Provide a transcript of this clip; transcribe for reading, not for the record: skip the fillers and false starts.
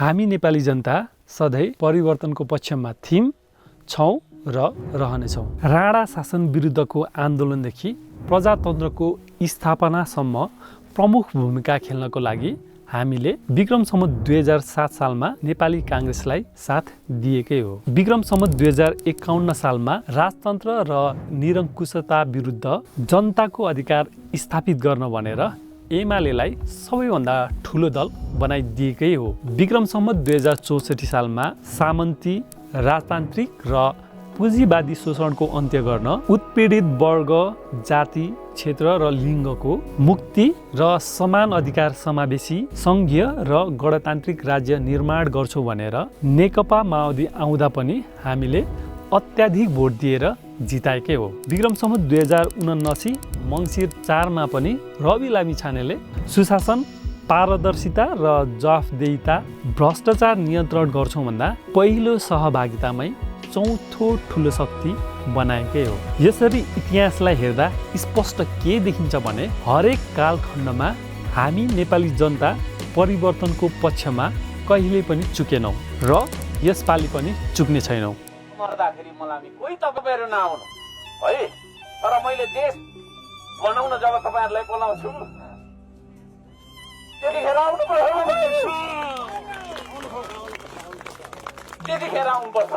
हामी नेपाली जनता सधैँ परिवर्तनको पक्षमा छौँ र रहनेछौँ। राणा शासन विरुद्धको आन्दोलनदेखि प्रजातन्त्रको स्थापनासम्म प्रमुख भूमिका खेल्नको लागि हामीले विक्रम सम्वत 2007 सालमा नेपाली काङ्ग्रेसलाई साथ दिएकै हो। विक्रम सम्वत 2051 सालमा राजतन्त्र र निरङ्कुशता विरुद्ध जनताको अधिकार स्थापित गर्न भनेर एमालेलाई सबैभन्दा ठुलो दल बनाइदिएकै हो। विक्रम सम्वत 2064 सालमा सामन्ती राजतान्त्रिक र पुँजीवादी शोषणको अन्त्य गर्न उत्पीडित वर्ग, जाति, क्षेत्र र लिङ्गको मुक्ति र समान अधिकार समावेशी सङ्घीय र गणतान्त्रिक राज्य निर्माण गर्छौँ भनेर नेकपा माओवादी आउँदा पनि हामीले अत्याधिक भोट दिएर जिताएकै हो। विक्रम सम्वत 2079 मङ्सिर 4 मा पनि रवि लामिछानेले सुशासन, पारदर्शिता र जवाफदेहिता, भ्रष्टाचार नियन्त्रण गर्छौँ भन्दा पहिलो सहभागितामै चौथो ठुलो शक्ति बनाएकै हो। यसरी इतिहासलाई हेर्दा स्पष्ट के देखिन्छ भने हरेक कालखण्डमा हामी नेपाली जनता परिवर्तनको पक्षमा कहिले पनि चुकेनौँ र यसपालि पनि चुक्ने छैनौँ। मर्दाखेरि मलाई कोही तपाईहरु नआउनु है, तर मैले देश बनाउन जब तपाईहरुलाई बोलाउँछु त्यतिखेर आउनु पर्छ, त्यतिखेर आउनु पर्छ।